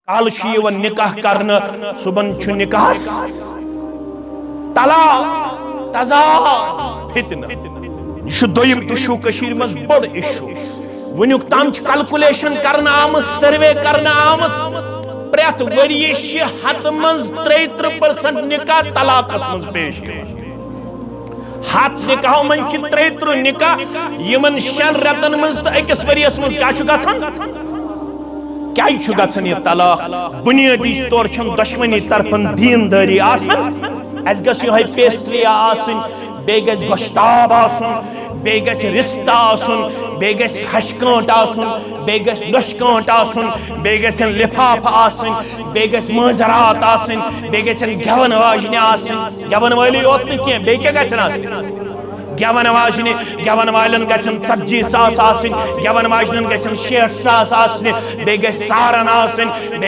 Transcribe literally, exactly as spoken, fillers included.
کالہٕ چھُ یِوان نکاح کرنہٕ، صُبحن چھُ نکاحس طلاق، تضاد، فتنہٕ۔ یہِ چھُ دوٚیِم issue کٔشیٖرِ منٛز بوٚڑ issue۔ وٕنیُک تام چھِ calculation کرنہٕ آمٕژ، survey کرنہٕ آمٕژ، پرٛٮ۪تھ ؤریہِ چھِ ہتہٕ منٛز ترٛیہِ ترٕٛہ percent نکاح طلاقس منٛز پیش یِوان۔ ہتھ نکاحو منٛز چھِ ترٛیہِ ترٕٛہ نکاح یِمن شٮ۪ن رٮ۪تن منٛز تہٕ أکِس ؤرِیس منٛز کیٛاہ چھُ گژھان؟ کیٛازِ چھُ گژھان یہِ طلاق؟ بُنیٲدی طور چھَنہٕ دۄشوٕنی طرفن دیٖندٲری آسان۔ اَسہِ گٔژھ یِہوٚے pastry آسٕنۍ، بیٚیہِ گژھِ گۄشتاب آسُن، بیٚیہِ گژھِ رِستہٕ آسُن، بیٚیہِ گژھِ ہَشہِ کٲنٛٹہٕ آسُن، بیٚیہِ گژھِ نۄشہِ کٲنٛٹہٕ آسُن، بیٚیہِ گژھن لِفافہٕ آسٕنۍ، بیٚیہِ گژھِ مٲنٛزِ راتھ آسٕنۍ، بیٚیہِ گژھن گٮ۪وَن واجنہِ آسٕنۍ۔ گٮ۪وَن وٲلی یوت نہٕ کینٛہہ، بیٚیہِ کیٛاہ گژھن آسٕنۍ؟ گٮ۪وَن واجنہِ، گٮ۪وَن والٮ۪ن گژھن ژتجی ساس آسٕنۍ، گٮ۪وَن واجنٮ۪ن گژھن شیٹھ ساس آسنہِ، بیٚیہِ گژھِ سارن آسٕنۍ، بیٚیہِ